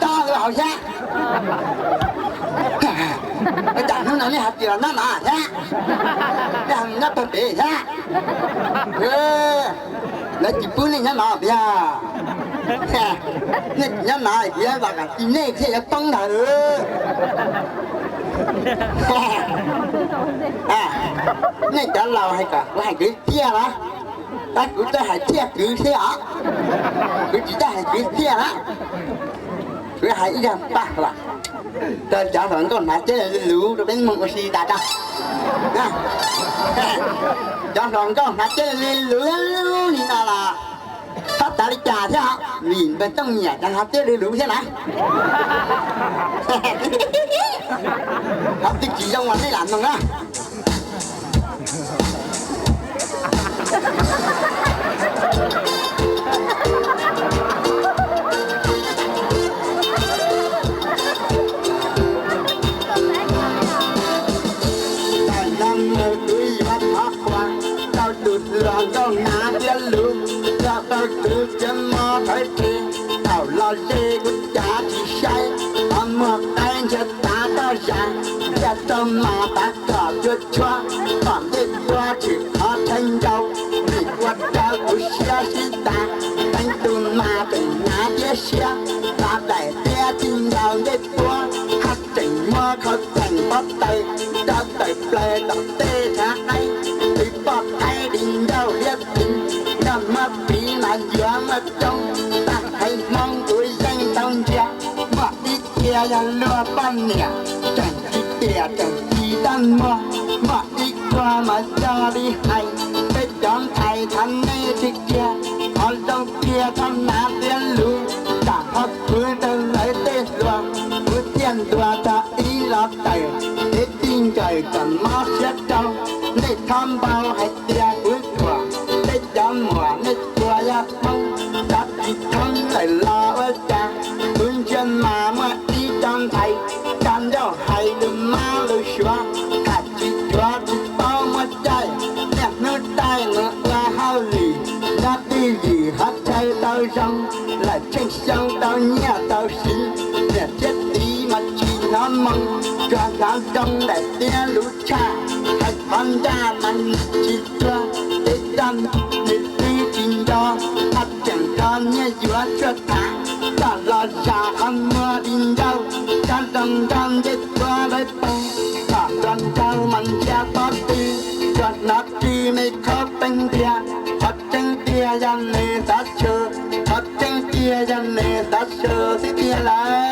Tag lawm hauv xyab. Ua cas hnub no nej ho tsis los nyob no thiab? Nej ho nyob pem pem thiab. Lawv tsis pub nej nyob no tiag. Nej tsis nyob no kuv yuav vam kom tsis nej thiaj yuav poob ntag. Nej cov laus hais kom kuv hais kwv txhiaj los, tab kuv txawj hais txhiaj kwv thiab os. Kuv tsis txawj hais kwv txhiaj na. Kuv hais ib zag paj los, rau cov hluas nkauj hnav ceb li luv rau peb mloog ua si tas tso. Cov hluas nkauj hnav ceb li luv li no los txhob tas li cas thiab, vim npawg Tooj Nyiam cov hnav ceb li luv thiab na. Qhov twg tsis zoo uas nej lam mloog na. Thaum no mus kuv yuav thov qhuas rau tus hluas nkauj hnav ceb luv, rau rau tus txiav mos thawv ris, thaum los ze kuv cav tsis saib, qhov muag qaib ntshe tav toj zas, ntiaj teb mas tav kom cuab tshuab, pom ncej tuab tshwm qhov tshee nrau, vim ua rau kuv siab sib tas, teev tus mas tseem hnav tiab siab, tav daim tiab tij nkaus ncej tuab, haj tseem muab khau theem pob taws, rau tawm plaws tom tej tshav qaib, twv poj qaib di ncauj liab txwv, nroj muab piv mas yuav muaj coob, tag haiv Hmoob kuv yeej tau ntsia, muaj ib txhia yog luag poj niam, tseem tsis tiam tseem tsis tau muag, muaj ib txhia mas yog li hais, peb cov ntxhais thov nej tsis kiag, qhov zoo kiag txhob hnav tiab luv, tsam ho khwv rau lawv tej hluas, kuv thiaj ntuas txog ib los tawm, kev tij nkawm kom mob siab rau, nej txhob npau hais tias kuv ruam, peb cov muam nej txhua yog Hmoob, cov tsis thoob lawm los ua cas, kuv ntsia mas muaj ib co ntxhais, tsa ncauj hais lus mob lus suav, tham tsis dhuav tsis paub muaj caij, niaj hnub taij nws ua hauj lwm, nyob twj ywm hov chaw tau zoo, lawm tsheej xyoo tau nyiaj tau siv, niam thiab txiv mas tsis hnov moo, tsuas hnov zoo daim tiab luv tshaj, hais qhov ncaj mas nws tsis tuag, tej zaj nws twb tsis nco, haj tseem nrog nyiaj yuav tshuaj thav, txoj los zas qhov muag di ncauj, tsab zoo nkauj ncej tuab lawv pag, kom nrog nraug mas ntsia pob tw, tsuas hnov rwg me qhaub peeb ntiag, qhov tseeb tiag yog nws xav tshua, qhov tseeb tiag yog nws xav tshua xwb tiag lauj.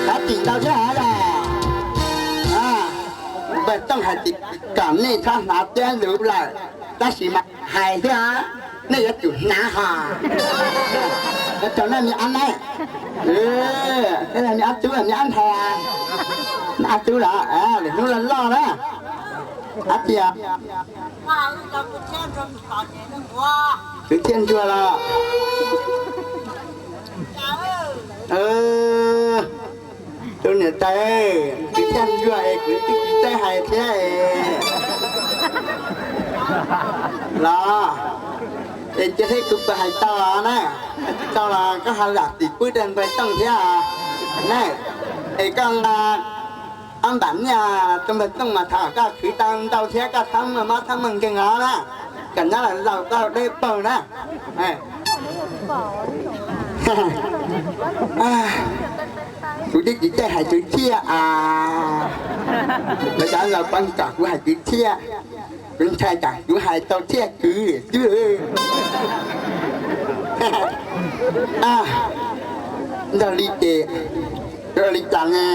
Xav tim ntau thiab hov los. Npawg Tooj hais tias kom nej txhob hnav tiab luv lawm, tab sis mas hais thiab, nej yuav tsum hnav hos. Rau nej me ab nab, me ab tub me ab nthav, ab tub los lwm hnub loj loj na. Ab tias kwv txhiaj ntsuag los, tus niam tais, kwv txhiaj ntsuag es kwv tij tsis txawj hais thiab es los, es cia thiab kuv puas hais tau na, hais tsis tau los koj ho zam txim pub rau npawg Tooj thiab na, es koj nqa ob npam nyiaj rau npawg Tooj mas thov koj khwv tau ntau thiab koj txhob muaj mob txhob muaj nkeeg os na, kom nyob laus koj dawb paug na. Kuv twb tsis txawj hais kwv txhiaj as, lawv cov laus pab kom kuv hais kwv txhiaj, kuv ntshai tsam kuv hais tau txhiaj kwv xwb. Nrog li ces, li cas ne,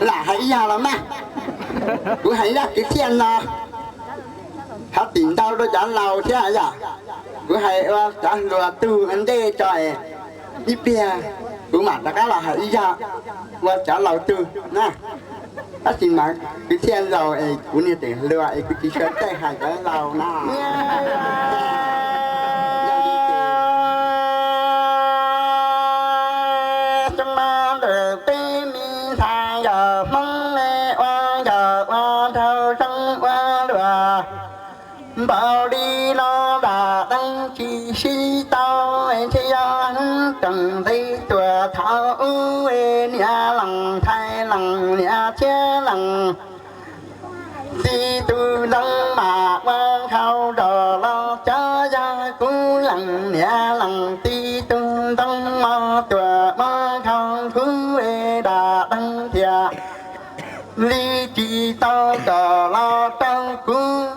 lam hais ib yam los mas, kuv hais zaj kwv txhiaj no, thov tim ntau rau cov laus thiab yom, kuv hais ua cov hluas tug ua ntej tso, ib pliag kuv mam rov qab los hais ib zaj ua cov laus tug na. Tab sis mas kwv txhiaj laus es kuv niag tseem hluas es kuv tsis tshua txawj hais cov laus na. Xyoo no ntawm peb me ntxhais yog Hmoob me ua yog raug zoo ua luaj npaum li no, dam deeb tsis sib tau, ntshe yog hnub tseem ntev tuaj thaum ub, niam leej ntxhais leej niam thiab leej txiv tus ntxoov mam ua hau rau los, cov yog kuv leej niam leej txiv tus ntxoov mos tuaj ua hau nkuv, dam deeb thiaj li tsis tau kom los rau kuv.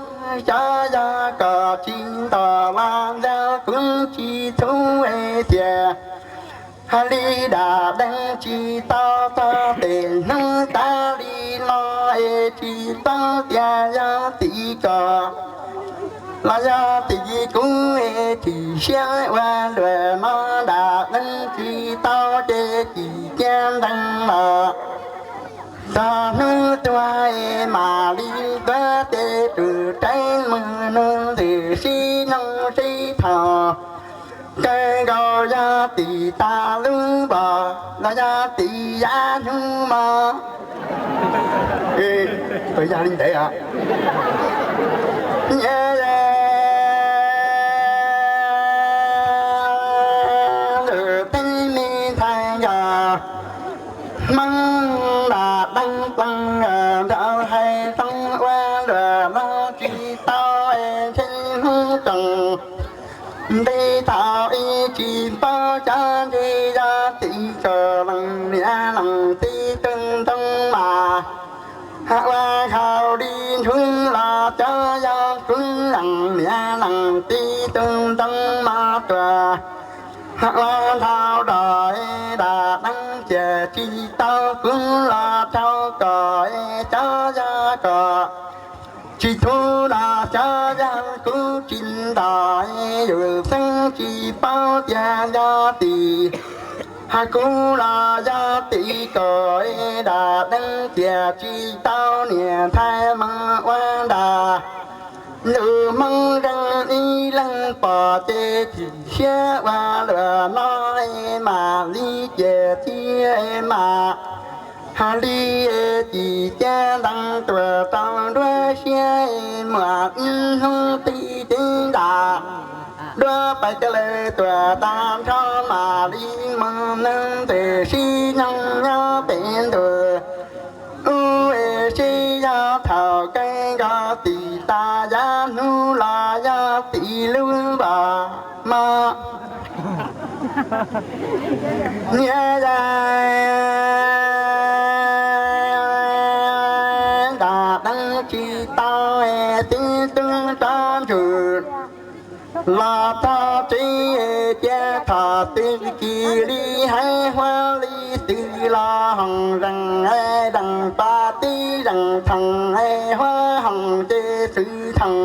Xyov yog kom tsis nto los ntag, kuv tsis txhub tias li dam deeb tsis tau txog pem hnub tas li no, es tsis paub tias yog tim kom los yog tim kuv, es chim siab ua luaj no, dam deeb tsis tau ces chim cia ntees los txog hnub tuag, mam li tuav tes rau tsev mus nug ntxim sib nyoog sib thaum kawg nkaus, yog tim tas lub npos los yog tim yav hnub mog. Puas yog li ntawd os? Nyias lwm tej me ntxhais yog Hmoob dam deeb ploog nrog hais zoo ua luaj los tsis tau, es ntshe Hmoob tseem ntev thaum ub tsis paub, xyov ntshe yog tim kom leej niam leej txiv tus ntxoov mas ua hau li ntshuv los, xyov yog kuv leej niam leej txiv tus ntxoov mos tuaj ua dhau rau, dam deeb thiaj tsis tau kuv los rau kom, xyov yog kom tsis txhub los, xyov yog kuv tsis nto, yus xeeb tsis paub tias yog tim kuv los yog tim kom, dam deeb thiaj tsis tau niam ntxhais mas ua nra. Yus Hmoob zeej ib leeg pom ces chim siab ua luaj no, mam li ces txiv mas hais li, chim cia ntees tuaj rau nruab siab, muaj ib hnub twg cev nram nruab pais kiag lawm tuaj tag nrho, mam li mus nug ntxim sib nyoog nyob pem ntuj ub, es seb yog thaum kawg nkaus tim tas yav hnub los yog tim lub npos mog. Niam yais, dam deeb tsis tau, tib tug rov ntsum los txog tsev, cia thaum twg cia li hais huab li xwb los hoom zeem, zeem pas tib zeem thoom, huab hoom ces xwb thoom.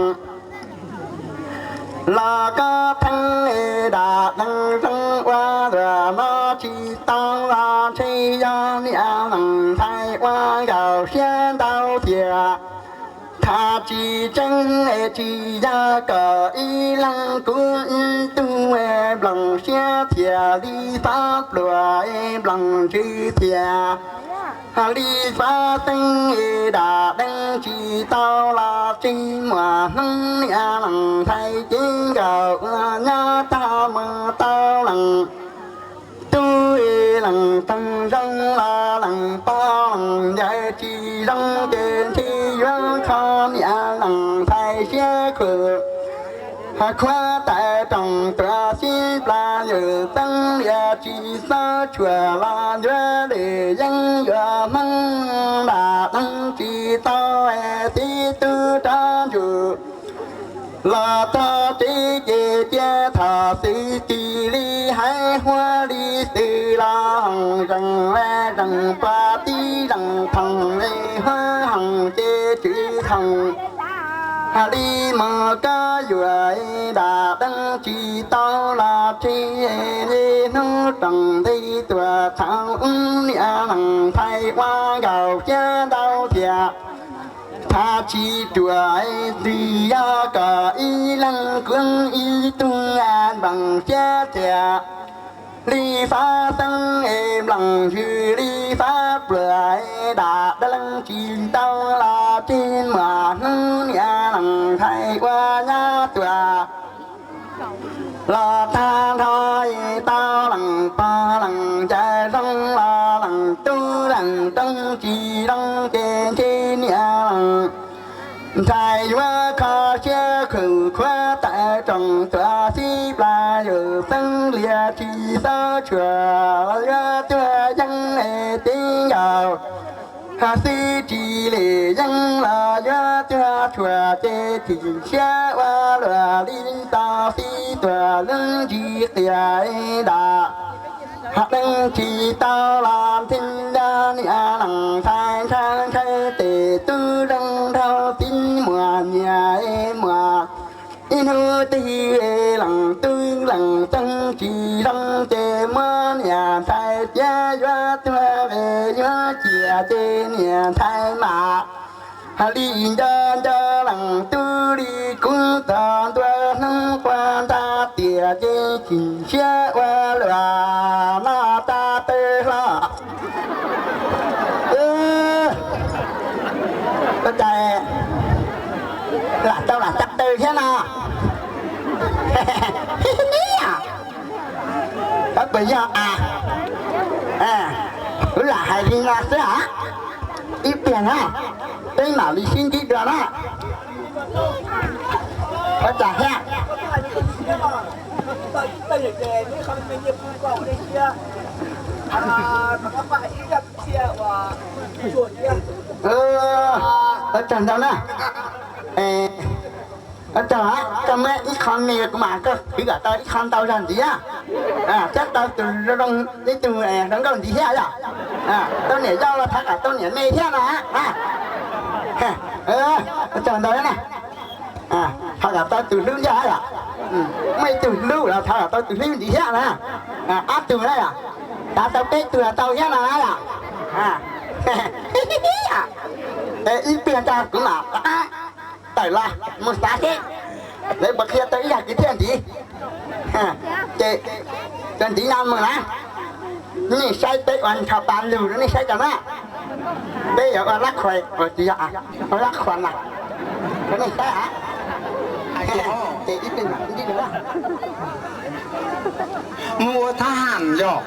Los koj theej dam deeb zoo ua luaj no tsis tau los ntshe yog niam leej ntxhais ua nkauj siab ntau thiab. Tham tsis tseeb tsis yog kom ib leeg kuv ib tug nplooj siab thiaj li fab pluas nplooj ntsws thiab li fab xeeb, dam deeb tsis tau los tsis muaj hnub niam leej ntxhais cev nkaus ua nyob tag mus tau leej tub leej toog zoo los leej pog leej yawg tsis zoo ces ntshe yuav kho niam leej ntxhais siab khuv. Khuab tais rooj tuaj xib plas yawm txeeb lias tsis xob tshuam los yuav lwm yeeb yuav Hmoob dam deeb tsis tau, tib tug rov ntsum los txog tsev ces cia thaum xwb cia li hais huab li xwb los hoom zeem, zeem pas tib zeem thoom, huab hoom ces tswv thoom. Hais li mus koj yuam dam deeb tsis tau los tsis, hnub rooj nti tuaj thaum ub niam leej ntxhais ua nkauj siab ntau thiab. Tham tsis ruam tsis yog kom ib leeg kuv ib tug nplooj siab thiab li fab xeeb, nplooj ntsws li fab pluas, dam deeb tsis tau los tsis Ntxhais yuav kho siab khwv khuav tawm roos tuav xib plas yawm xeeb lias tsis xob tshuam yuav tuag yeeb es tib nkaus. Ho xib tsis li yeeb los yuav tuag tshuam ces chim siab ua luam li tau xib tuag lub ntsis qias nram. Ho deev tsis tau los ntxhi nco niam lees ntxhais ntshaw ntshaw tes tub zoo nraug tib muag nyias muag. Ib hnub twg lees tub lees xeeb tsis zoo ces muab niam ntxhais tiab yuav tuag es yuav ciam ces niam ntxhais mam li nco nco lees tub li kub txog ntua hnub qua ntag tiam ces chim siab ua luam noj tag tawg hlo. Ua cas lam tau lam tau tawg thiab no? Puas yog a? Kuv lam hais li no xwb hos. Ib pliag na, peb mam li sib ntsib dua na. Ua cas thiab? Ua tsaug ntau na. Ua tsaug, koj muab ib qho me kuv mam koj kwv kom tau ib qho ntau zog ntxiv na. Thiab tau tus zoo ib tug hluas nkauj ntxiv thiab yom. Tau niam yau los thov kom tau niam me thiab no. Ua tsaug ntau na. Thov kom tau tus hlub thiab yom. Muaj ib tug hlub los thov kom tau tus hlub ntxiv thiab na. Ob tug na yom. Thov tau peb tug los tau thiab no na yom. Ib pliag ntawd kuv mam rov qab tawm los mus xav seb lawv puas qhia tau ib zaj kwv txhiaj ntxiv. Ces txuas ntxiv no mus na, nej saib peb ua ncho pa lug rau nej saib tau na. Peb yuav ua lab qhuas, ua tsis yog, ua lab qhuas na, rau nej saib a. Ces ib pliag mam ntsib dua. Mus ua thab ham yog.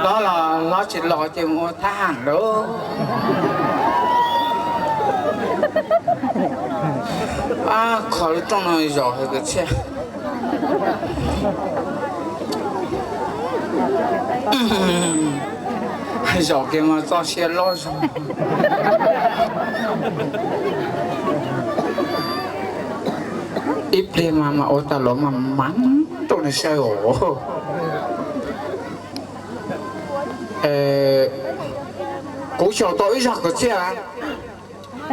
Los los los tsis los ces mus ua thab ham lauj. Ab, kho lub rooj no zom hais kwv txhiaj. Zom kiag mas txoj sia loj zog. Ib pliag mas mas ua tas los mas mas rau nws saib os. Kuv xyaum tau ib zaj kwv txhiaj,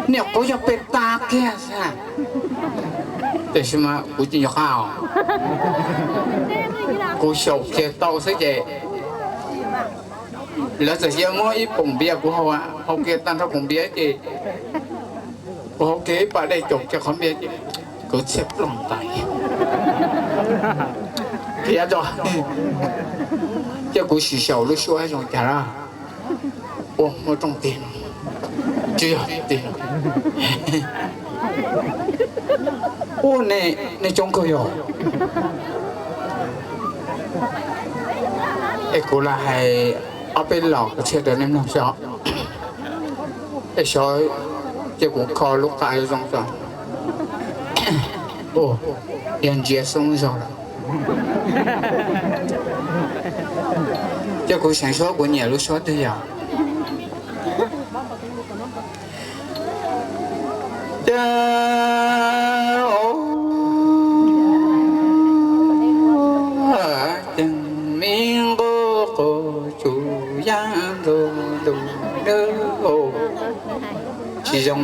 niam qhuav yog pes tas kiag xwb. Tiam sis mas kuv tsis nco qab os. Kuv xyaum kiag tau xwb ces lawv txawm cia muab ib poom npias kuv haus, haus kiag tag nrho poom npias ces kuv haus kiag ib pas dej caum kiag qhov npias ces kwv txhiaj ploj ntais. Qhia tso, cia kuv sim xyaum lub suab zoo cas lawm. Ua muaj rooj tiag, tsis yog tiag. Ua nej coob kawg yog. Es kuv lam hais ob peb los kwv txhiaj rau nej mloog xwb. Es xyov cia kuv kho lub qa zoo tso. Yog ntsia xoob zog lawm. Cia kuv seev suab kuv nyiam lub suab twg yog. Ces, o, ces me nqus qus tsuas yaj ntxuav ntuj dawb. Tsis zoo.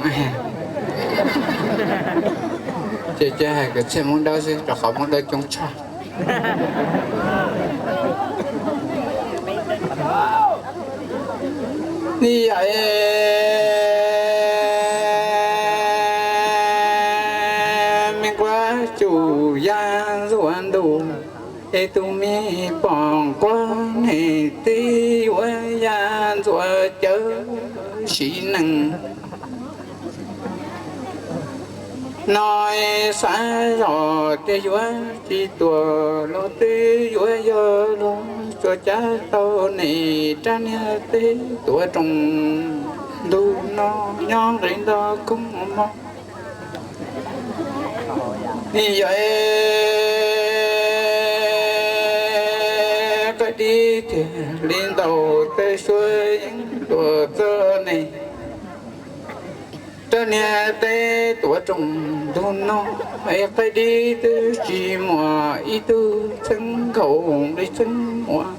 Ces cia hais kwv txhiaj Hmoob Dawb xwb rau qhov Hmoob Dawb coob tshaj. Ni yam me nquab tsuas yaj ntxuav ntuj, es tus me pom nquab niam tij yuav yaj ntxuav cawv sim neej. No xav zog tias yuav tsis tuag los twb yuav yog los tsuas cav tau niam rab niag teb tuav rooj. Ntu no nyob nqis nto koob hmoov, yog Qaib Dib thiaj li ntaus Tawg Suav Yeeb tuam txoj neeg. Rab niag teb tuam rooj ntug no, es Qaib Dib twb tsis muaj ib tug txheeb nkaus nqi txheeb muaj,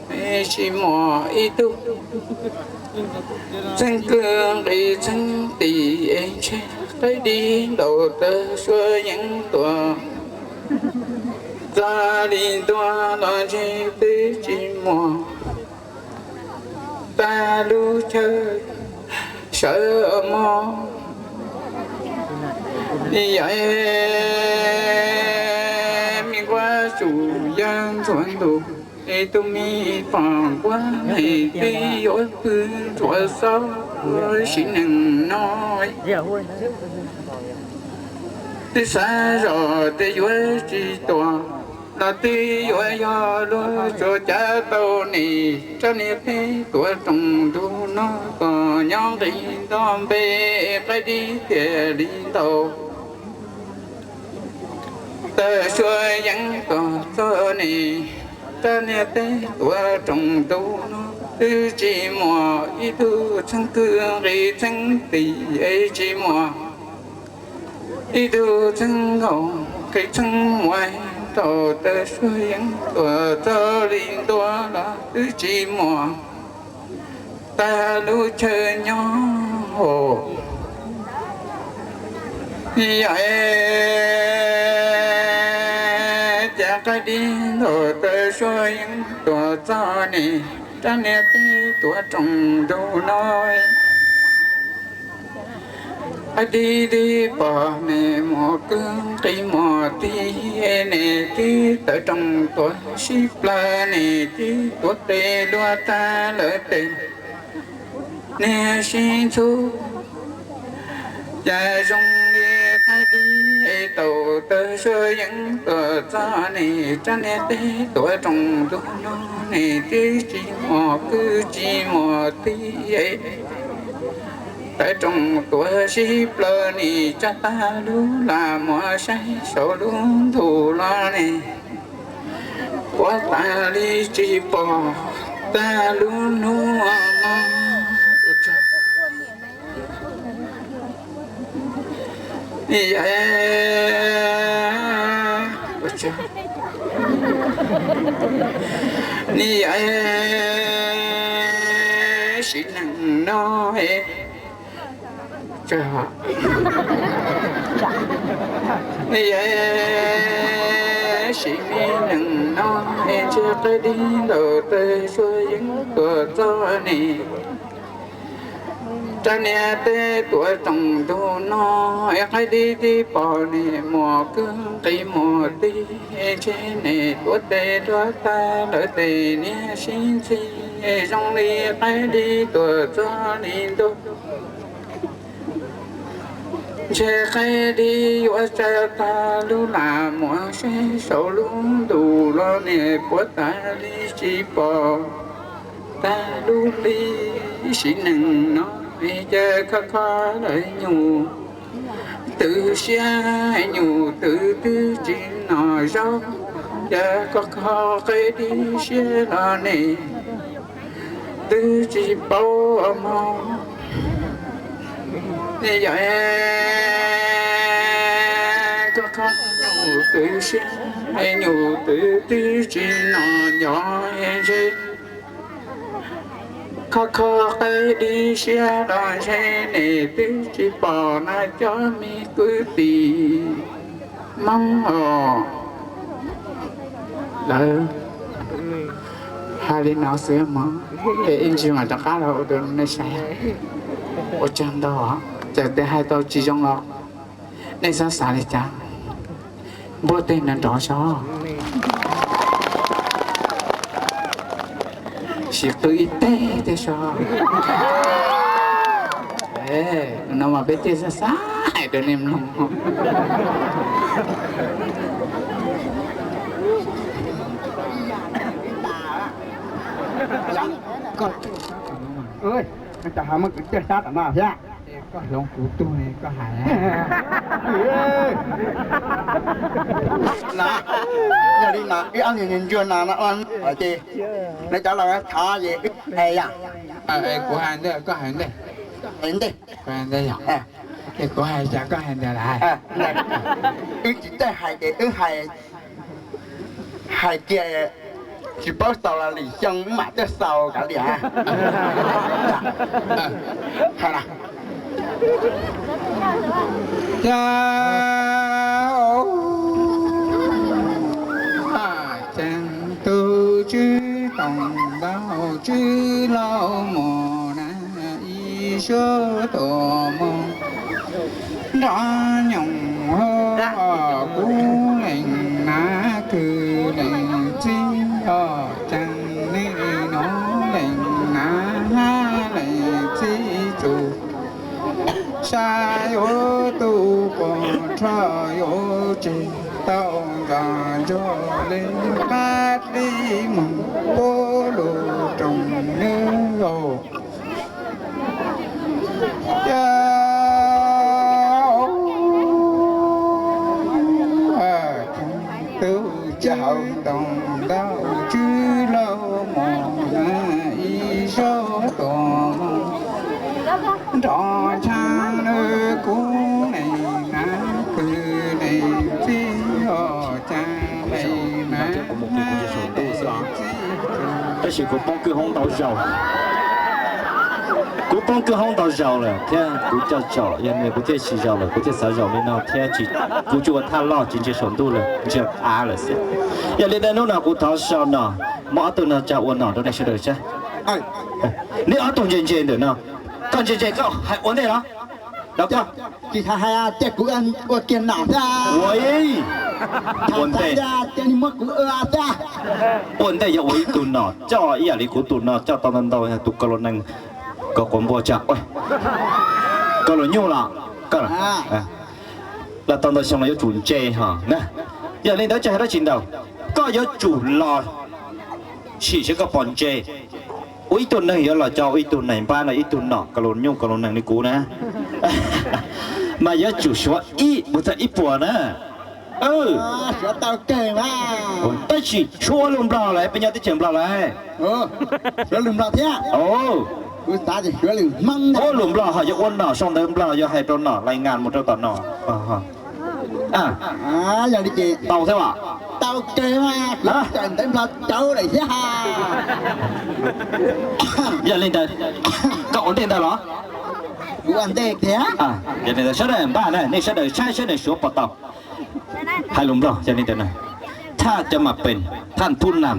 tsis muaj ib tug txheeb kwj nqi txheeb tim, es ntshe Qaib Dib ntaus Tawg Suav Yeeb tuam txoj li ntua los ntshe twb tsis muaj tag lub chaw sawv mog. Yog me nquab tsum yawg ntxuav ntuj, es tus me poj nquab ne twb yuav pw ntsuav xob sim neej no. Twb xav zoj tias yuav tsis tuag los twb yuav yog luag tsuas cav tau ne. Rab niag teb tuam rooj ntug no kom nyob nqis nto npe, Qaib Dib thiaj li ntaus Tawg Suav Yeeb tuam txoj neeg. Rab niag teb tuam rooj ntug no twb tsis muaj ib tug txheeb kwj nqi txheeb tim, es tsis muaj ib tug txheeb nkaus nqi txheeb muaj, ntaus Tawg Suav Yeeb tuam txoj li ntua los twb tsis muaj tag lub chaw nyob hos. Yog cas Qaib Dib ntaus Tawg Suav Yeeb tuam txoj neeg, rab niag teb tuam rooj ntug no, Qaib Dib twb pom ne muaj kwj nqi muaj tij, ne twb tawv rooj tuam sib plawg, ne twb tuav tes luag tag lawv tes niag sib ntxub. Cas zoo li Qaib Dib ntaus Tawg Suav Yeeb tuam txoj neeg, rab niag teb tuam rooj ntug no, ne twb tsis muaj kwj tsis muaj tij, tawv rooj tuam sib plawg, ne tsa tag lub lam muab saib saum lub ntug los ne puas tas li tsis pom tag lub hnub no. Ni yog sim neej no, ni yog sim neej no, es ntshe Qaib Dib ntaus Tawg Suav Yeeb tuam txoj neeg. Rab niag teb tuam rooj ntug no, es Qaib Dib twb pom ne muaj kwj nqi muaj tij, ntshe ne tuav tes luag tag lawv tes niag sib ntxhi, zoo li Qaib Dib tuam txoj li ntua. Ntshe Qaib Dib yuav tsa tag lub lam muab saib saum lub ntuj los ne puas tas li tsis pom tag lub hli. Sim neej no, es cas kho kho lawv nyuj twm siab, nyuj twm twb tsis noj zaub, cas kho kho Qaib Dib siab los ne twb tsis paub mog. Yog kho kho nyuj twm siab, nyuj twm twb tsis noj zaub, ntshe kho kho Qaib Dib siab los ntshe ne twb tsis pom na cov me kwv tij Hmoob os. Lawv hais li no xwb mog, es ib ntsis mam rov qab los ua rau nej saib. Ua tsaug ntau, cas tej hais tau tsis zoo los nej txhob xav li cas, npuaj teg nrov nrov sov, sim qw ib teg tej sov. No mas peb thiaj xav xav hais rau nej mloog. Cas ho muab kuv coj sab tom no thiab? Koj hloov kuv tug ne koj hais. Na, yog li no ib ob niag ntsug no no ces nws cov laus thov ces wb hais yom. Kuv hais ntej koj hais ntej. Hais ntej. Kuv hais cas koj hais ntawd lawm. Wb tsis txawj hais ces wb hais, hais kiag tsis paub xaus los lwm xyoo wb mam coj xaus kav liam. Hais na. Cas ceeb tug tswv toom ntau tswv laus mus na, ib suab tuam mus nrov nyoos hov, kuv leej nab kwv leej txiv os, cas nej nuav leej nab hab leej txiv txug, saib yuav tu pov rho yuav tseg tau nco ntsoov le qab li moog puab lug roog nwb os. Cas tug tswv toom ntau tswv laus mus na, ib suab tuam mus nrov tshaav le kuv leej nab kwv leej txiv os, cas leej nab leej txiv. Tab sis kuv poob kwj hoob ntau zaus, kuv poob kwj hoob ntau zaus lawm thiab kuv coj tsom yog nws kuv thiaj tsis zaum lawm, kuv thiaj xav zaum li no thiab tsis, kuv tsuas ua thaj loj tsis ntsia saum ntuj lawm, ntsia av lawm xwb. Yog li ntawd hnub no kuv thov sau nom, muab ob tug no tsa ua nom rau nej sawv daws saib. Nej ob tug ntse ntse ntawm no, koj ntse ntse koj hais ua ntej los? Tsis hais hais tias kuv ua kiag nom thiab. Ua ntej, muab kuv ua thiab. Ua ntej yog ua ib tug nom coj ib yam li kuv tus no coj tau ntau ntau, tus kaus los nees, kaus quav npua tsa, kaus los nyuj los, los tau ntau xyoo los yuav tsum ntse ho na. Yog li ntawd tsis hais dab tsi ntau, koj yuav tsum los sim seb koj puas ntse. Ua ib tug neeg yuav los coj ua ib tug nais npab no, ib tug nom kaus los nyuj kaus los nees li kuv na, mas yuav tsum suav ib puas txog ib puas na. Tab sis tshuav lus Nplog lawm, peb nyob teb chaws Nplog lawm. Suav lus Nplog thiab. Ua lus Nplog ho yuav ua nom sau ntawv Nplog, yuav hais rau nom lais ngas mus rau tom nom. Yog li ces tau thiab os. Tau kawg mas, kuv tawm ntawv Nplog cauv lawm thiab. Yog li ntawd, koj ua ntej ntawd los? Kuv ua ntej tiag. Yog li ntawd sawv daws npaj na, nej sawv daws saib seb nws suav puas tau. Hais lus Nplog yog li ntawd na, thaj cov mas pes, thaj phub nam,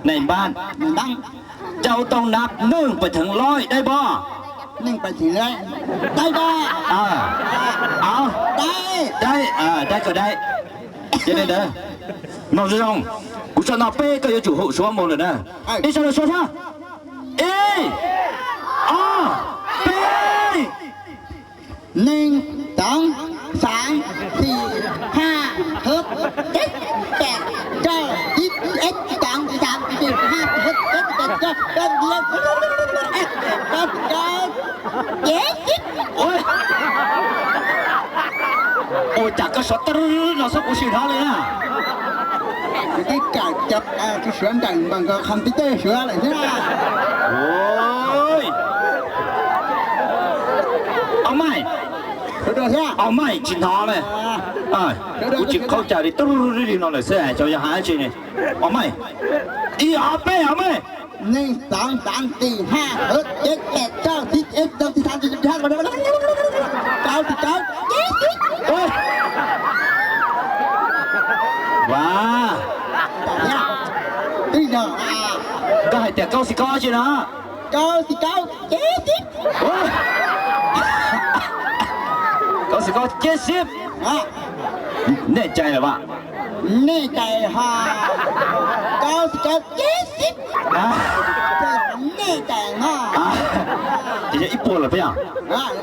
nais npab, cau tau nab neeg pais theev loj dai pom. Dai, dai kawg dai. Yog li ntawd, mloog zoo zoo, kuv sau no peb koj yuav tsum hum suav mus lawm na. Ib sawv daws suav sab. Ib, ob, peb. Neeg, toov, xaav, xim, haj, hwv, teb, pem, rau, ib, ib, toov, xaav, xim, haj, hwv, teb, pem, rau, rau, rau, rau, rau, rau, rau, rau, rau, rau, rau, ua cas koj suav tag no xwb kuv sim hnov li na. Kuv twb kawm cov suav nrawm npaum nkaus qhov peb tej suav lawm thiab. Au mais, au mais tsis hnov li. Kuv tsis khaub cai li, tub li no lawm xwb, xyov yog hais dab tsi ne. Au mais, ib ob peb au mais. Neeg, toov, xaav, xim, haj, hwv, teb, pem, rau, ib, ib, rau, ib, xaav, rau, rau, rau, Vas, koj hais tias kaub xi kaub dab tsi no? Kaub xi kaub ceb xib. Kaub xi kaub ceb xib. Nej cais lawm vas? Nej cais ho. Kaub xi kaub ceb xib. Nej cais ho. Ces yog ib puas lawm peb yog?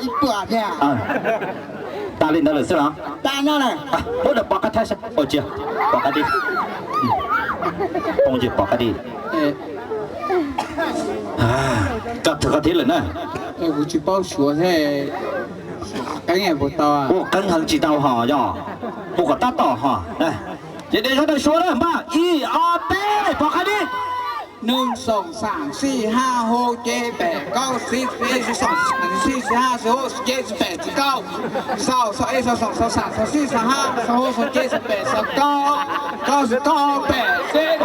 Ib puas tiag. Tas li ntawd lawm xwb los? Tas no lawm. Muab daim pov qab thaib saib. Ua cia, pov qab dib. Phooj ywg pov qab dib. Koj twg koj thiab lawm na. Kuv tsis paub suav thiab, qeeb puas tau? Ua qeeb heev tsis tau hos yog, ua kom tab tom hos. Ces de sawv daws suav na, npaj ib ob peb pov qab dib. Neeg xoom xam xij haj hauv ceg pem kaub xib xis xoom xam xij xis haj xis hauv xis ceg xis pem xis kaub. Xaus xaus ib xaus xoom xaus xam xaus xij xaus haj xaus hauv xaus ceg xaus pem xaus kaub. Kaub xis kaub pem xib.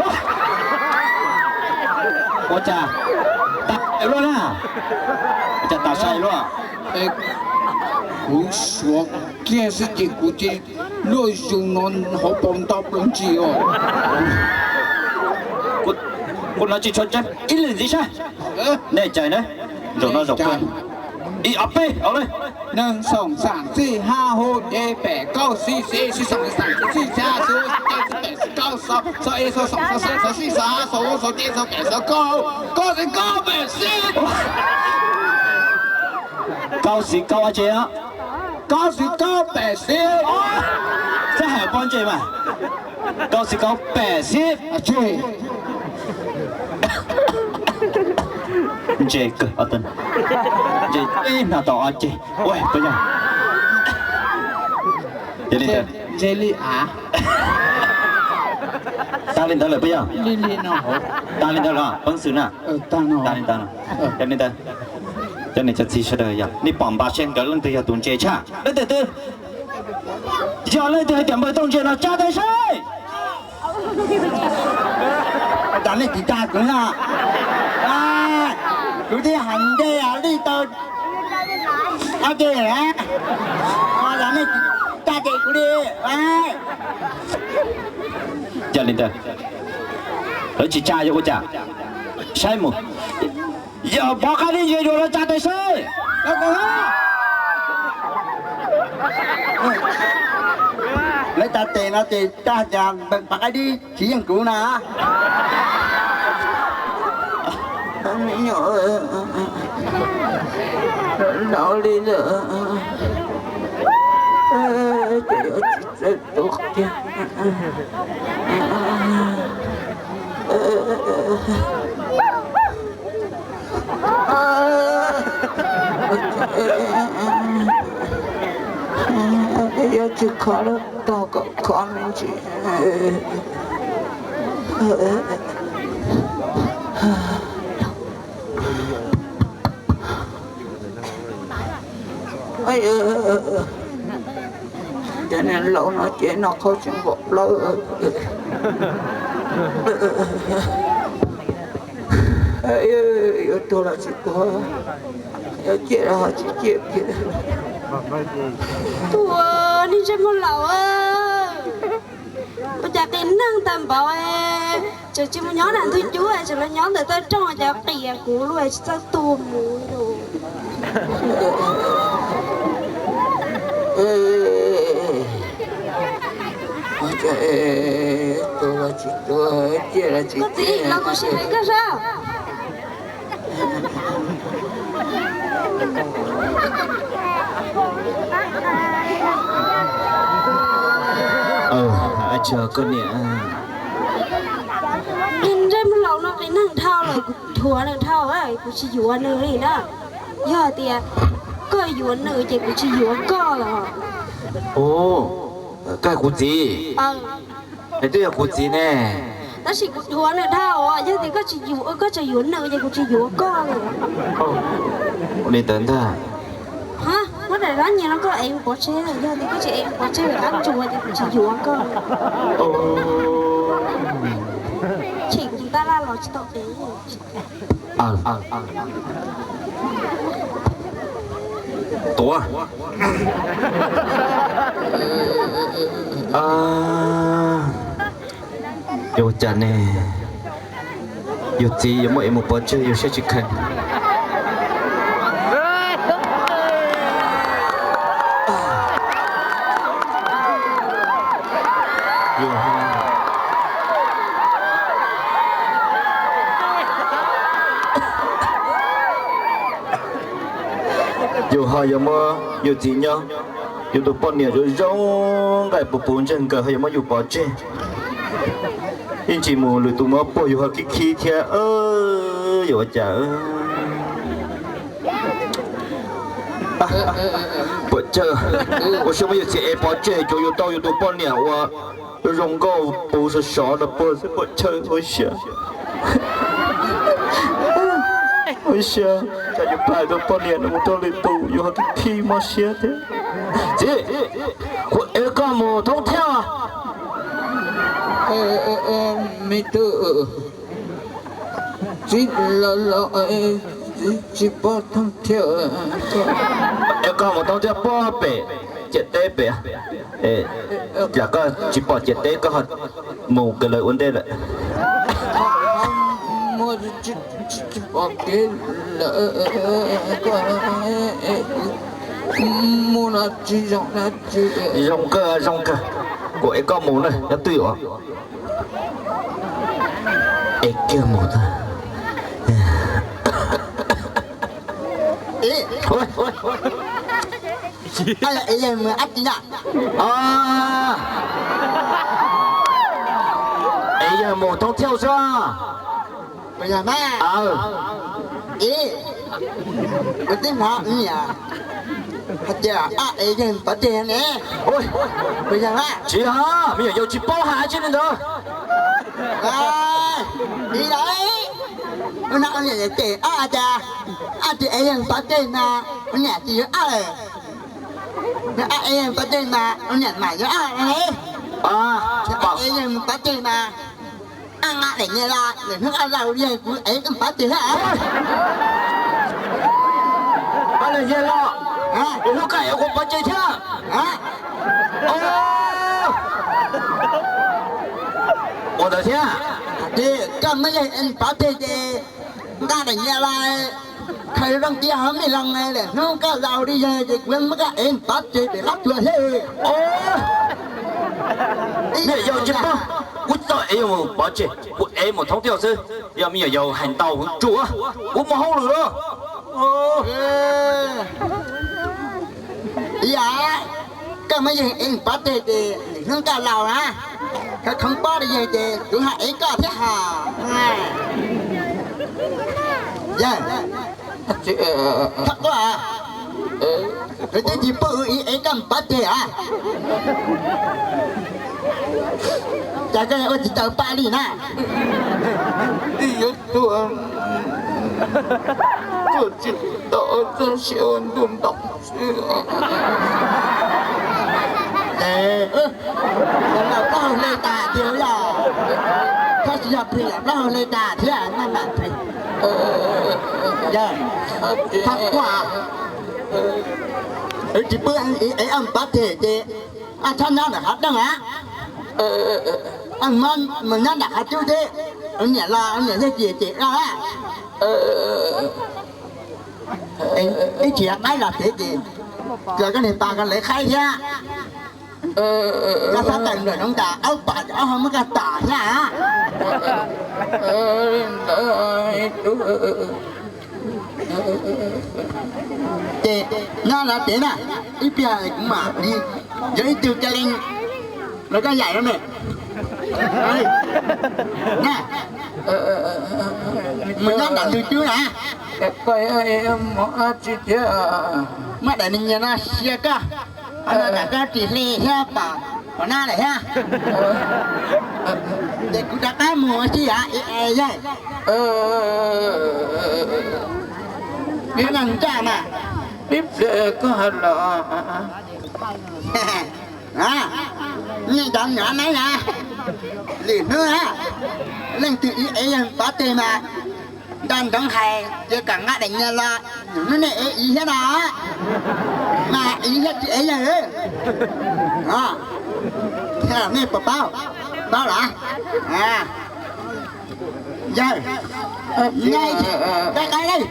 Ua cas tas luaj na? Ua cas tas sai luaj? Kuv suav kiag xwb ces kuv ces luaj zoo no hauv paus ntoo plaws ntsis os. Kuv no tsis tshua ceeb ib leeg ntxiv saib. Nej cais na, zaum no zaum kawg. Ib ob peb, au le. Neeg xoom xam xij haj hauv ceg pem kaub xib xis xis xoom xam xij xis haj xis hauv xis ceg xis pem xis kaub xaus xaus ib xaus xoom xaus xaus xij xaus haj xaus hauv xaus ceg xaus pem xaus kaub. Kaub xis kaub pem xib. Kaub xis kaub ob ceg. Kaub xis kaub pem xib. Txhob hais pob ntseg mas. Kaub xis kaub pem xib. Ntse kawg, ntse ib hno tau ob ceg. Ua puas yog? Yog li ntawd, ntse li av. Tag li ntawd lawm puas yog? Li li no. Tag li ntawd los peev xwm na. Tag li ntawd. Yog li ntawd, cov niam cov txiv sawv daws yog nej pom npaj seb nkawd leej twg yog tus ntse tshaj, leej twg twg yog leej twg hais tias npawg Tooj ntse no tsa tes saib. Cas nej tsis tsa kuv na? Kuv twb hais ntej li tau ob ceg, cas nej tsis tsa tes kuv li? Yog li ntawd, lawv tsis tsa yog ua cas? Saib mus, yog pov qab dib ntsia dua los tsa tes saib. Lawv tsa tes no ces tsa cas pov qab dib tsis yeej kuv na. Me nyuam, no li lawm, ces yuav tsis txawj tuag kiag. Yog tsis kho lub tog kom kho me ntsis. Cov niag laus no ces noj qhaub tsis npaum plaub. Yuav tuag los tsis tuag, yuav ciaj los ho tsis ciaj kiag. Tus niag ntsej muag laus, ua cas qis neeg tag npaum, tseem tsis mus nyob nram ntug cub, tseem los nyob ntawm taw rooj, cas qias kuv lub tsis txawj tuag mus. Koj txiv, los kuv sim hais koj saib. Koj niam, ntsej muag laus no qis neeg dhau lawm, kuv dhuav nws dhau, kuv tsis yuav nws li na. Yog hais tias koj yuav nws ces kuv tsis yuav koj lawm. Koj kuv txiv, nws twb yog kuv txiv ne. Tab sis kuv dhuav nws dhau, yog tias koj tsis yuav, koj tseem yuav nws ces kuv tsis yuav koj lawm. Ua li ntawd ntag. Muab daim lab nyias no koj ev mus pov tseg, yog tias koj tsis ev mus pov tseg daim lab ntsuas ces kuv tsis yuav koj. Chim kuv tab laj los tsis tau ev. Tuav. Yuav ua cas ne? Yus txiv yuav muab ev mus pov tseg yus siab tsis kheev. Yus ho yuav muab yus txiv nyob, yus tus poj niam zoo zoo nqaim puv puv ntsej nkaws ho yuav muab yus pov tseg. Yeej tsis mus lwm tus muab puag yus ho khib khib thiab. Ua cas puas tsawg, ua siab muab yawg txiv ev pov tseg, tsuas yus tau yus tus poj niam uas zoo nkauj puv sov sov no puas, puas tsawg, ua siab. Ua siab, cas yus plam tus poj niam no mus rau lwm tus, yus ho khib mob siab thiab. Txiv, kuv ev koj mus thoob thiab. Me tub, txiv los los, txiv tsis pom thoob thiab. Ev koj mus thoob thiab puag pem ciam teb pem. Cas koj tsis pom ciam teb, koj ho mus kawg lawm ua ntej lawm. Tsis pom kev lawm, mus no tsis zoo dab tsi. Zoo kawg, zoo kawg. Kuv ev koj mus na, nyob twj ywm. Ev kiag mus. Ev yawg mus ab tsi na? Ev yawg mus thoob thiab xwb. Puas yog mas? Ib, kuv twb hnov niam hais tias ab ev yawg pov tseg ne. Puas yog mas? Tsis yog, me nyuam yaus tsis paub hais tsi li ntawd. Ib, ua no ua niam ces ab hais tias ab tsis ev yawg pov tseg mas ua niam tsis yuav ab lawm. Ab ev yawg pov tseg mas ua niam mam yuav ab ne. Ab ev yawg pov tseg mas ab nqa daim niag los, lwm hnub koj laus yawg kuv ev koj pov tseg thiab. Ab, lwm hnub koj ev kuv pov tseg thiab. Ua ntawd thiab. Ces koj muab yawg ev pov tseg ces nqa daim niag los, khaws zoo cia hauv me loo, lwm hnub koj laus li yawg ces kuv muab koj ev pov tseg pem qab tsuas thiab. Me nyuam yaus tsis paub, kuv txawj ev yawg mus pov tseg, kuv ev mus thoob thiab xwb. Yog me nyuam yaus hais ntau kuv tsuas, kuv mus hauj lwm lawm. Ib, koj muab yawg ev pov tseg ces lwm hnub koj laus na, khawv khoov pob rau yawg ces kuv ho ev koj thiab hos. Yawg, thov quaj, kuv twb tsis pub ev koj pov tseg a. Cas koj ua tsis tau paj li na? Tuaj tsis tau, txoj sia ua ntuj ntaus xwb. Ces los plaub hau hle tas tiag yog, koj tsis yog plis los plaub hau hle tas thiab maj mam plis. Thov quaj, wb tsis pub ev pov tseg ces ab txhob nyob ntawm qhov rooj a. Ab mus nyob ntawm qhov cub thiab, ua niam los ua niam yog ces ces loj a. Ib tsis qaib los tsev ces kom koj niag pas koj lawv qaib thiab. Koj xav tawm nram zoov tas aub pam ces aub ho muab koj tom thiab. Ces nyob lawv tias na, ib pliag kuv mam li yog ib tug ca leej los koj yaim no me. Na, mus nyob ntawm ntug cub na. Muab daim niag no sia koj, no kom koj ris hle thiab pom hauv nab lawm thiab. Ces kuv rov qab mus ua si yog, ib no nraj mas. Ib pliag koj los, nej cov nyuam neeb na, lwm hnub na, leej twg ev yawg pov tseg mas nco ntsoov hais ces kom nqa daim niag los, lwm hnub nej ev iv thiab no, mas iv thiab tsis ev yawg. Nej puas paub? Paub los? Yawg, nej, qab qab li, los li.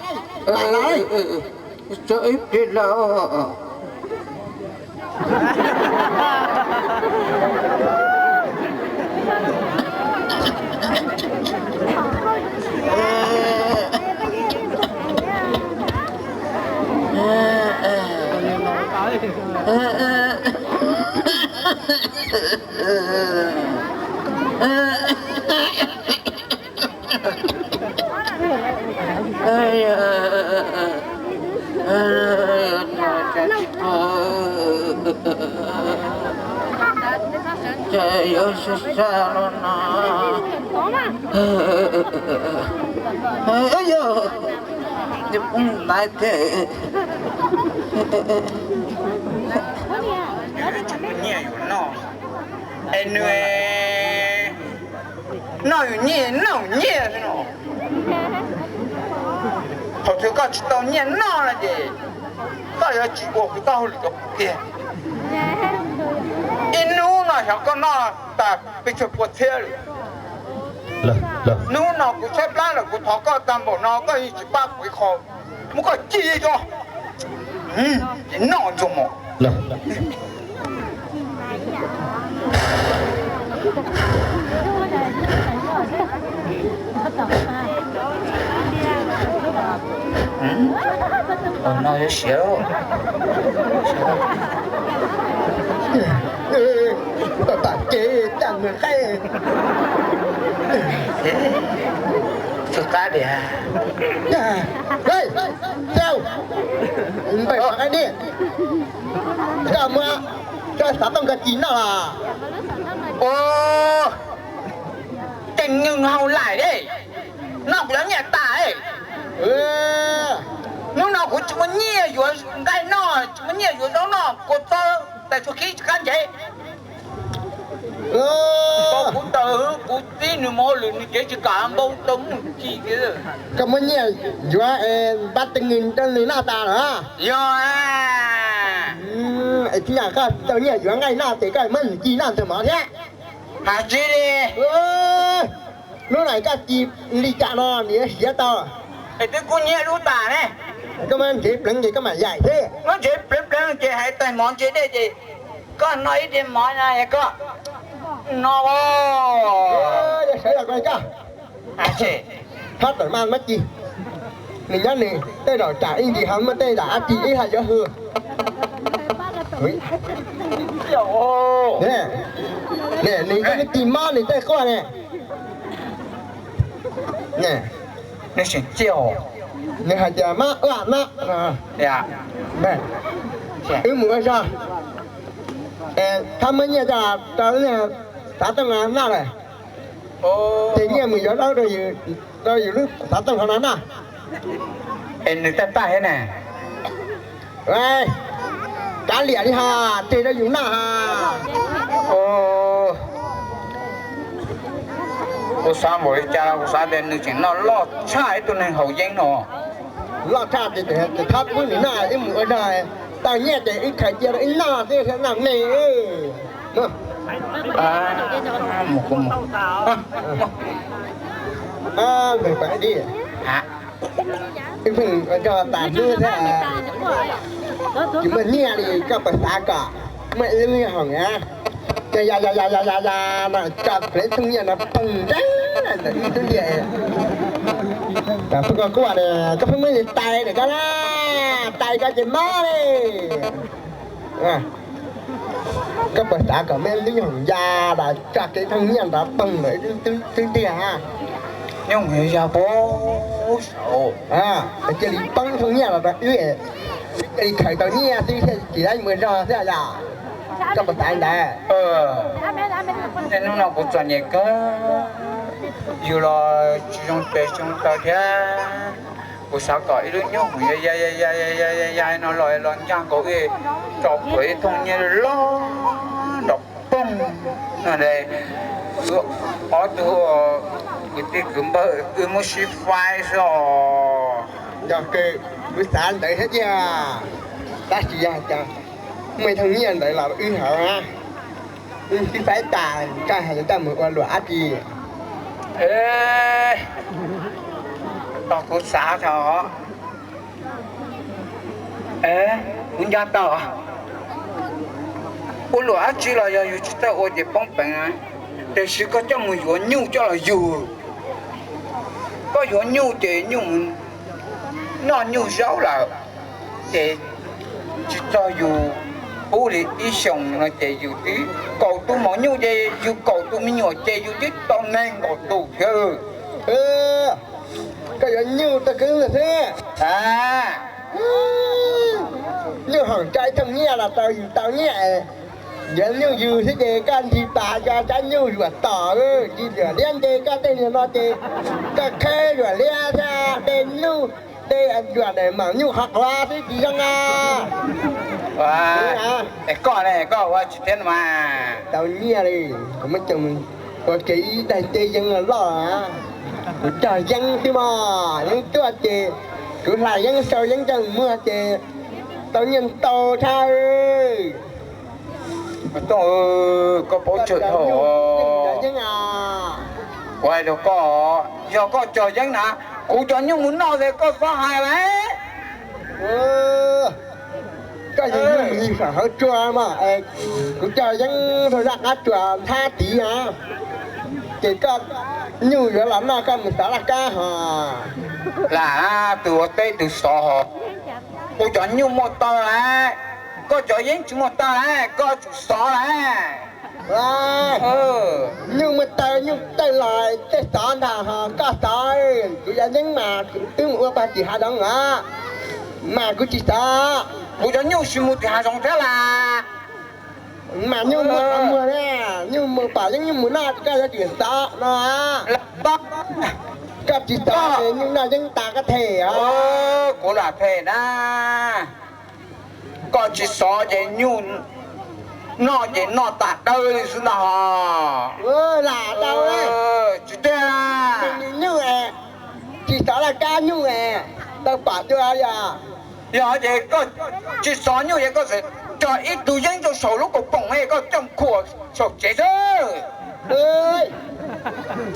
Ces yuav sab sab los no. Yog, poob ntaiv thiab. Nyiaj yuav noj, es nws noj yus nyiaj, noj yus nyiaj xwb no. Thaum twg koj tsis tau nyiaj noj no ces koj yuav tsis ua kuv tau hauj lwm rau kuv tiag. Ib hnub no xyov koj noj tas pes tsawg pua txhiab lawm. Hnub no kuv tshaib plab lawm, kuv thov koj tag npaum no koj yeej tsis pab kuv ib qho, muab koj ci tso, ces noj ntxuag mos. No siav. Tam tam kev caj nws qaib. Txog qab diam. Npawg, koj muab koj xav tooj koj ci noj los? Ua, tej neeg hauj laim ne, noj kuv cov nyiaj tas. Hnub no kuv tsis muaj nyiaj yuav nqaij noj, tsis muaj nyiaj yuav zaub noj, kua txob tais tshuav khib tsis qab ntsev. Npau kuv taws, kuv txib nws mus hauj lwm nws tsev tsis kam, npau taws mus ci tiag. Koj muab nyiaj yuav npab teeg rau nws noj tas los? Yog. Es tsis yog koj tau nyiaj yuav nqaij noj ces koj muab nws ci noj ntxuag mov thiab. Hais tsis li. Hnub no koj ci li cas no nws yuav siav tau. Es twb kuj nyiaj dub tas ne. Koj muab ntsev pleev ces koj mam yaim thiab. Muab ntsev pleev pleev ces hais tag mov ntse dej ces koj noj ib diav mov no koj no. Sawv los ko koj. Txhob tawm maj muab ci. Nws nyob nws tej zaum tsam ib ntsis ho muaj tej zaum dab tsi ib hais yuav hwj. Nws coj ci mob nws tej quaj ne. Nws hais tias mab ua mab no. Wb mus ua zog, txhob muab nyiaj coj rau lub xav tooj no noj lawm. Ces nyiaj mus yuav zaub rau yus lub xav tooj hauv no noj. Es nws tab tag thiab ne. Kav liam li ho, tseg rau yus noj ho. Kuv xav npaum li cas los kuv xav tias nws tseem noj loj tshaj ib tug neeg haus yeeb no. Loj tshaj ces txhob pub nws noj, wb mus ua zog, tau nyiaj ces wb khaws cia rau wb noj xwb thiab noj me. Mus kuv mus. Npawg, pab dib, wb pheej ua zog tas hnub thiab tsis muaj nyiaj li, koj puas xav kom muaj ib lub nyooj hoom na? Ces ya ya ya ya ya ya no tso plev thooj nyiaj no poog nreeb ntawm ib tug ntiag. Pheej koj kuj tias koj pheej muaj tais ntawm koj na, tais koj ces mob li. Koj puas xav kom muaj ib lub nyooj hoom ya los tso plev thooj nyiaj ntawd poog ntawm ib tug ntiag? Nyooj hoom ya puag saud, cia li poob thooj nyiaj los rau wb, cia li khaws tau nyiaj xwb thiaj tsis tau mus zog xwb yom. Koj puas xav li ntawd? Niaj hnub no kuv txom nyem kawg, yus los tsis zoo tes zoo taw thiab. Kuv xav kom ib lub nyooj hoom ya ya ya ya ya no los los ncaj nkaus wb tso plev ib thooj nyiaj loj nrov poog no. Ob tug kwv tij kwv npawg wb muab sib faib xwb os. Yog kawg, kuv xav ntawd thiab tiag. Tab sis yog cas muaj ib thooj nyiaj ntawd los wb hauv na, wb sib faib tas, koj hais yuav coj mus ua luam dab tsi? Tos kuv xav tso. Kuv nco tau, ua luam dab tsi los yog yus tsis txawj ua ces poob peev, tiam sis koj coj mus yuav nyuj coj los yug. Koj yuav nyuj ces nyuj mus noj nyuj zaub lawm, ces tsis txog yus pub li ib xyoos no ces yus twb kaum tus maum nyuj ces yus kaum tus me nyuam ces yus twb tau nees nkaum tus thiab. Koj yuav nyuj tau kwv xwb. Nyuj hoom tso ib thooj nyiaj los tau, yus tau nyiaj, yuav nyuj yus xwb ces koj ntsis pas tso cov nyuj zuam tom, ntsis zuam liab nce koj tej niag no ces koj khawb zuam liab thiab de nyuj, de zuam daim mam nyuj qhov qhuav xwb tsis zoo a. Es koj ne, koj ua tsis thiab no mas. Tau nyiaj li, kuv muab coj mus ua ke ib daim teb yeeb loj loj, kuv cog yeeb xwb mas, yeeb tuaj ces kuv hlais yeeb sau yeeb coj mus muag ces tau nyiaj ntau tshaj. Tooj, koj paub tsawg dhau. Kuv hais rau koj, yog koj cog yeeb na, kuv cov nyuj mus noj ces koj txhob hais lawm. Koj yog nyuj mus li sam hauv tsua mas, kuv cog yeeb rau zaj qab tsua nthab tid na, ces koj nyuj yuav los noj koj mus xov laj kab hos. Lam, tus ua teb tus xov hos. Kuv cov nyuj muaj taw lawm, koj cov yeeb tsis muaj taw lawm, koj tsum xov lawm. Nyuj muaj taw nyuj tawj los tej xov ntag hos koj xov, kuv cov yeeb mas twb mus ua pag tim hav zoov os, mas kuv tsis xov. Kuv cov nyuj tsis mus tim hav zoov thiab las. Mas nyuj muaj qhov muag na, nyuj mus pom yeeb nyuj mus noj koj yuav tsum xov no. Koj tsis xov ces nyuj noj yeeb tas koj them os. Kuv lam them na, koj tsis xov ces nyuj noj ces noj tas dawb li xwb ntag hos. Lam tau, tsis tiag, nyuj tsis xov laj kab nyuj tau pom dua yog. Yog ces koj tsis xov nyuj ces koj txawm cog ib tug yeeb rau saum lub kaus poom es koj coj khuam saum tsev xwb.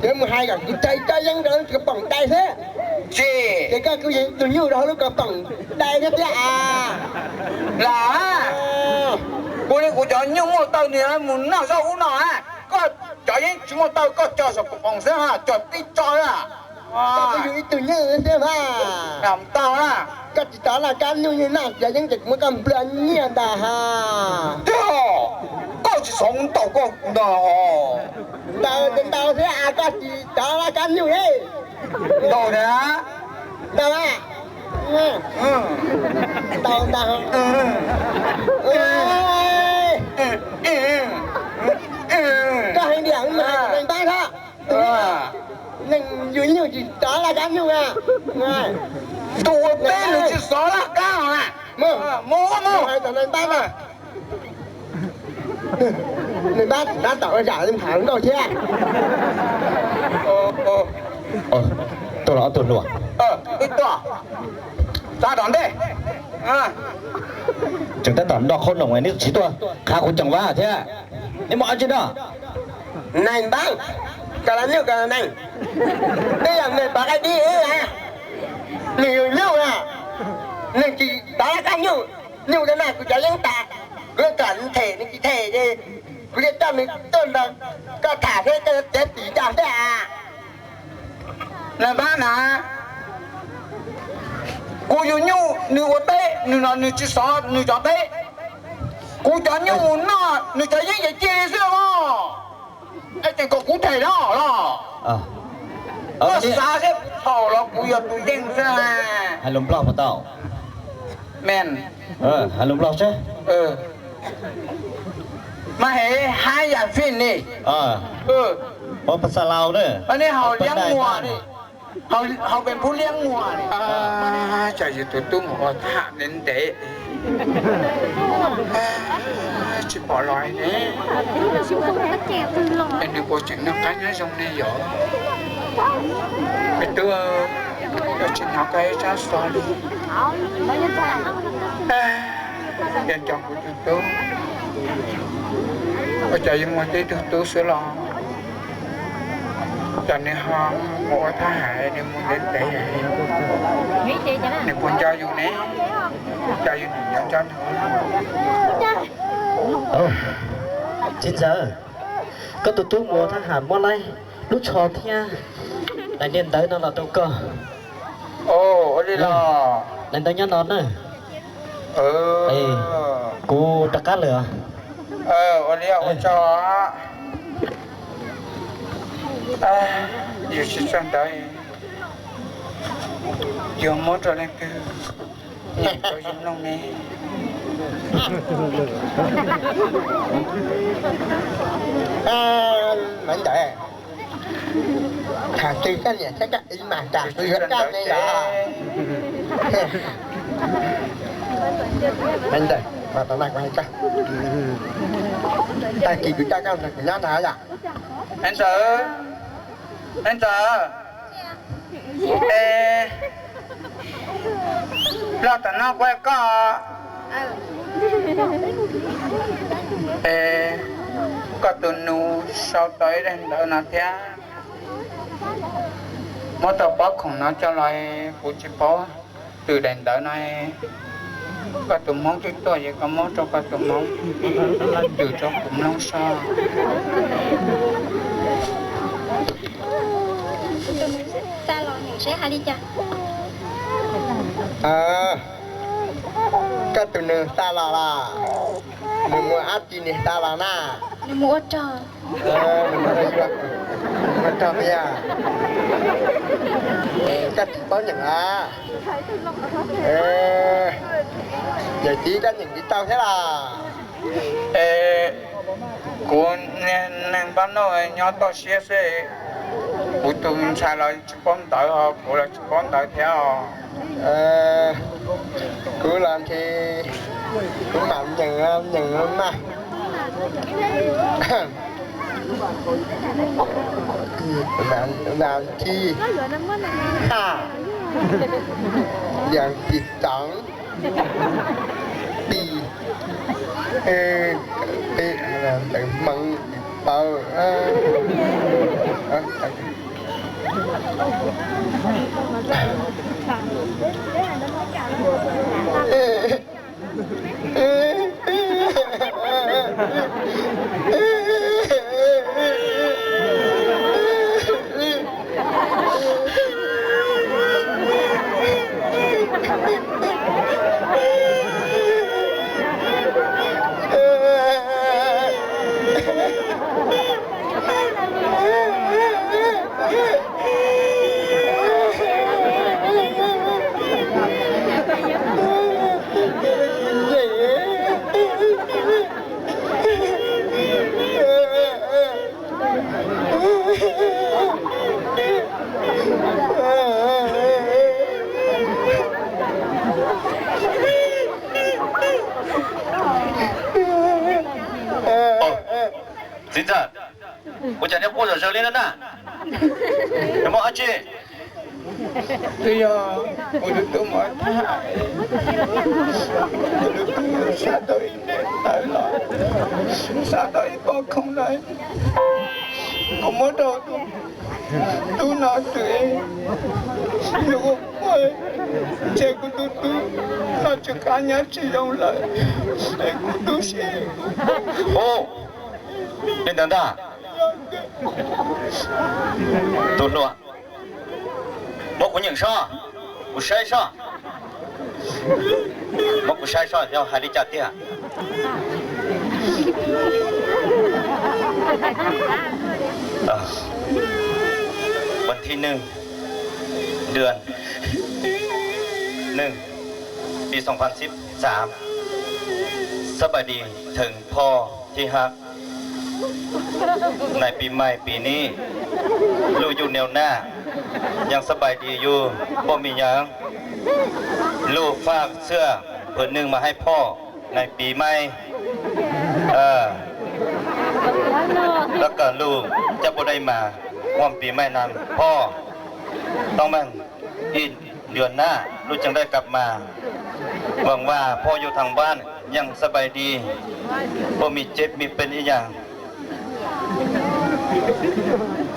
Yuav mus hais kom kuv cog ib tug yeeb rau lub kaus poom dai xwb. Tsis, ces koj kuj yeej tus nyuj rau lub kaus poom dai thiab thiab as. Lam, kuv li kuv cov nyuj muaj taw nws mus noj zaub ub no, koj cov yeeb tsis muaj taw koj cog saum kaus poom xwb, cog tib tso. Koj yug ib tug nyuj xwb mas. Tau, koj tsis xov laj kab nyuj, nyuj noj cov yeeb ces kuv muab koj nplua nyiaj ntag hos. Tiag, koj tsis xov mus ntaus koj ntag hos. Ntaus ces ntaus xwb as, koj tsis xov laj kab nyuj li. Ntaus na. Ntaus a. Ntaus ntag. Koj hais tias mas hais neeg npab thiab. Neeg yug nyuj tsis xov laj kab nyuj a. Tus ua teb nws tsis xov laj kab os. Mus, mus, mus. Hais tom neeg npab na. Neeg npab tsis npab tom ua zam li nphav nkauj thiab. Tuaj los ob tug hluas. Wb tuaj, xav tom ntej. Tseem tab tom nroj qhaub noom neb tsis tuaj qhav kuv coom vab thiab. Neb muaj dab tsi noj? Neeg npab, koj los nyuj koj los neeg, twb yog neeg pov qaib dib wb a. Nws yug nyuj a, nws tsis xov laj kab nyuj, nyuj rau na kuv cov yeeb tas, kuv yeej kom nws them nws tsis them ces kuv thiaj coj nws tuaj nrog koj tham thiab koj yuav txiav txim ncaj thiab a. Neeg npab na, kuv yug nyuj nws ua teb, nws no nws tsis xov nws cov teb, kuv cov nyuj mus noj nws cov yeeb ces cia li xwb os. Es tseem kom kuv them no los? Koj xav seb thaum los kuv yog tus yeej xwb. Hais lus Nplog puas tau? Men, hais lus Nplog seb. Mas hev haj yam fij ni. Ua pas xas laus na. Nej haus liab muag ni. Haus pes phub liab muag ni. Cas yus tus tub mus ua thab ham ntev ntev, tsis pom los ne. Es nws puas tseem noj qab nyob zoo ne yom? Me tub, koj tsis hnov koj ib tsab xov li. Yog nco kuv tus tub, ua cas yuav muaj tib tug tub xwb los? Cas nws ho mus ua thab ham nws mus ntev ntev, nws puas nco yus ne? Cas yus nco nws? Txiv ntxawm, koj tus tub mus ua thab ham muab lub tsho thiab daim niag ntawv no los rau koj. Ua li los? Daim ntawv nyob no na. Kuv rov qab lawm. Ua li ua tsaug. Yus tsis tso ntawv, yus muab rau leej twg nyeem rau yus mloog ne? Maiv Ntawd, tham twg koj niam thiab koj txiv mas tsam kuv yuav koj ne yom. Maiv Ntawd, tag kis kuv coj koj nrog kuv nyob ntag yom. Maiv Ntawd, Maiv Ntawd, es los tom no kuv hais koj, es koj tus nus sau tau ib daim ntawv no thiab, muab tau pob khoom no coj los, kuv tsis paub twm daim ntawv no. Koj tus Hmoob twb tuaj ces koj muab rau koj tus Hmoob twm rau kuv mloog soj. Koj tus nus xa los los? Nws mus dab tsi nws xa los na? Nws mus ua rog. Ua rog, koj tsis paub nyeem a? Yawm txiv, koj nyeem tsis tau thiab los? Es kuv niag neeg npab nauj nyob toj siab xwb, kuv tus ntxhais los tsis paub ntawv ho kuv los tsis paub ntawv thiab os. Kuv los ntshe kuv mam nyeem, nyeem mas. Vas thi, ha, yog tis txoov, tis, peb, ntawv Hmoob paub. Txiv ntxawm, ua cas nej quaj zom zaws li no na? Nws muaj dab tsi? Twb yog kuv tus tub mus thab, kuv tus tub xa tau ib daim ntawv los, xa tau ib pob khoom los, kuv muab rau tus tub no twm, nws ua ua, ntshe kuv tus tub no tsis qab nyab tsis zoo lawm, es kuv tu siab. Ub, li ntawd ntag. Tus hluas, muab kuv nyeem soj, kuv saib soj, muab kuv saib soj yog hais li cas tiag. Vas thib neeg, dua neeg, pis xoom phav sib xaam. สบายดีเถิงพ่อที่ฮัก ในปีใหม่ปีนี้ ลูกอยู่แนวหน้า ยังสบายดีอยู่ บ่มีหยัง ลูกฝากเสื้อผืนหนึ่งมาให้พ่อในปีใหม่ เออ แล้วก็ลูกจะบ่ได้มาร่วมปีใหม่นาน พ่อต้องมาอีกเดือนหน้า ลูกจึงได้กลับมา หวังว่าพ่ออยู่ทางบ้านยังสบายดี บ่มีเจ็บมีเป็นอีหยัง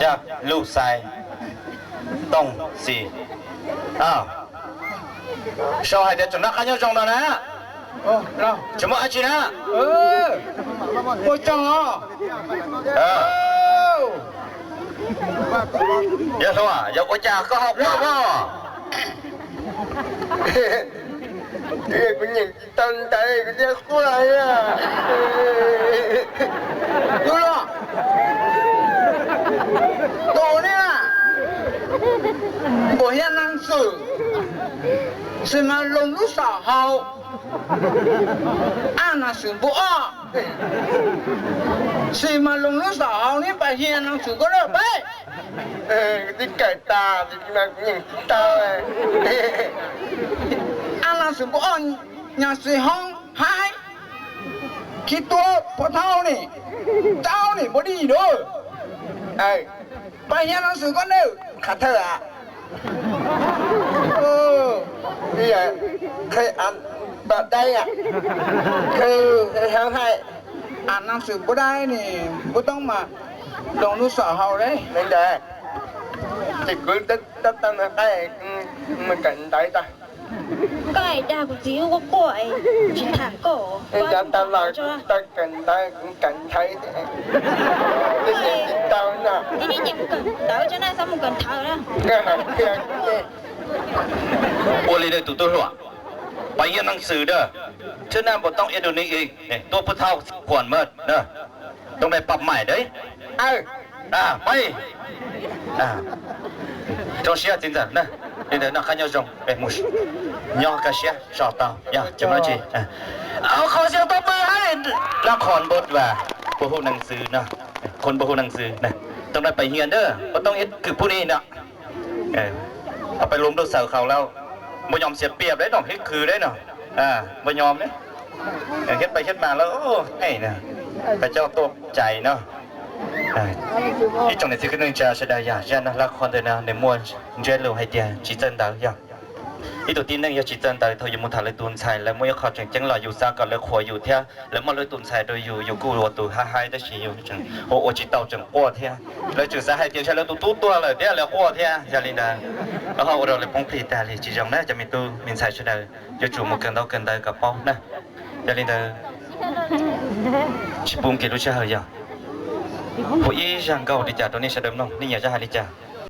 จากลูกชาย Tooj Xis. Sau hais tias tseem noj qab nyob zoo no na. Tsis muaj dab tsi na. Ua tsaug os. Yog hluas, yog ua cas koj ho quaj os? Kuv nyeem tsis tau ntawv kuv thiaj quaj. Tus hluas, tus niag npaum hiab neeg xwm, xwm mas loo lub xom hau, Ab, nas xwm npus ob. Xis mas loos lub xom hauv neb pais hias nas xwm koj lawm peb. Tib kawm tas, tsis mas kuv yeej tsis tau. Ab, nas xwm npus ob, nas xwm hoob haib, khi tua pov thauj ni, tau ni npua dij lawm. Pais hias nas xwm koj nawb, qhav thawj a. Qhia npua dai, qhia hoob haib. Ab, nas xwm npua dai ni, npua toob mas loos lub xom hauv le. Li ntawd ces kuv tab tom mus qaij, mus kawm ntawv tag. Koj es dag kuv txiv quaj quaj es tsis tham koj. Cov tau los tau kawm ntawv kuv kawm ntawv thiab. Tsis tau no. Ib nim nyiam mus kawm ntawv tso na, txhob mus kawm ntawv na. Ua li ntawd tus tub hluas, pais hias nas xwm dawb, thib naj npua toob Indonesia tuaj pub thauj khuam maj na. Toob dai pab mais dawb. Pais. Rau siab txiv ntxawm na. Li ntawd noj qab nyob zoo, mus nyob kaj siab so tau yog tsis muaj dab tsi. Qhov xyoo tau pw hais lab qhos npua vas, pua hu neeg xwm no, qhov npua hu neeg xwm na. Toob dai pais hias dawb, pab toob ib khwv pub ni no. Pais lub nplooj xaws qhaus lauj, npua nyom xiam piam dawb no, ib khwv dawb no. Npua nyom ne, hiab pais hiab mas lawm, pais coj tuaj cais no. Ib tsoom niam txiv kwv tij neej tsa sawv daws, yog zaj no lab qhos ntawm no nws muaj ntsiab lus hais tias tsis txawj ntawv yog. Ib tug tib neeg yog tsis txawj ntawv, thaum yus mus tham lawv tus ntxhais, lawv muaj ib qho tseem ceeb los yus xav kom lawv qhuas yus thiab lawv muaj lawv tus ntxhais rau yus, yus kuj ua tus hab haib tab sis yus tseem ua ua tsis tau tseem quaj thiab. Lawv tseem xav hais tias ntshe lawv tus tub tuag lawm thiab lawv quaj thiab. Yog li ntawd, ho ua rau lawv poob plig tag li, tsis zoo na cov me tub me ntxhais sawv daws. Yuav tsum mus kawm ntaub kawm ntawv kom paub na. Yog li ntawd, tsis pub kev lub sij hawm yog, hu ib zaj nkauj li cas rau nej sawv daws mloog, nej nyiam zaj hais li cas?